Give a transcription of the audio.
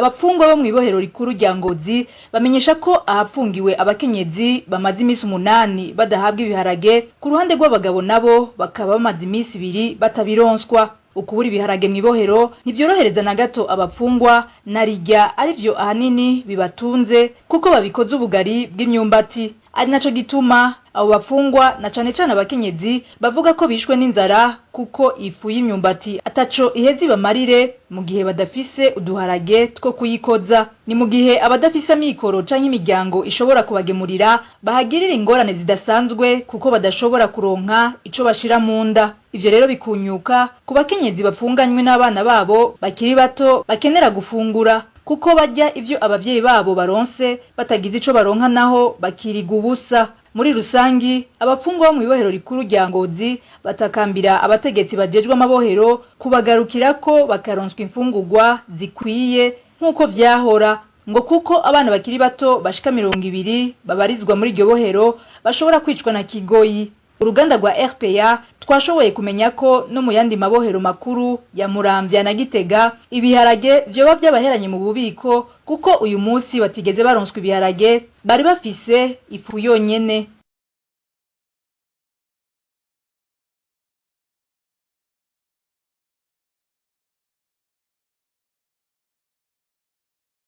Abapfungwa bo mw'ibohero rikuru rya Ngozi bamenyesha ko ahapfungiwe abakenyezi bamaze imisi 8 badahabwa ibiharage, ku ruhande rw'abagabo nabo bakaba bamaze imisi 2 batabironswa. Ukubura ibiharage mw'ibohero ntivyorohereza na gato abapfungwa, narirya arivyo ahanini bibatunze kuko babikoza ubugari bw'imyumbati. Ari naco gituma abo bapfungwa na cane cane abakenyezi bavuga ko bishwe n'inzara kuko ifu y'imyumbati ataco iheze ibamarire mu gihe badafise uduharage two kuyikoza. Ni mu gihe abadafise amikoro canke imiryango ishobora kubagemurira bahagirira ingorane zidasanzwe kuko badashobora kuronka ico bashira mu nda. Ivyo rero bikunyuka ku bakenyezi bapfunganywe n'abana babo bakiri bato bakenera gufungura, kuko barya ivyo abavyeyi babo baronse batagize ico baronka naho bakiriga ubusa. Muri rusangi abapfungwa bo mw'ibohero rikuru rya Ngozi batakambira abategetsi bajejwe amabohero kubagarukirako bakaronswa imfungurwa zikwiye nk'uko vyahora, ngo kuko abana bakiri bato bashika 20 babarizwa muri iryo bohero bashobora kwicwa na kigoyi. Uruganda rwa RPA twashoboye kumenya ko no mu yandi mabohero makuru ya Muramvya na Gitega ibiharage vyoba vyabaheranye mu bubiko, kuko uyu munsi batigeze baronswa ibiharage, bari bafise ifu yonyene.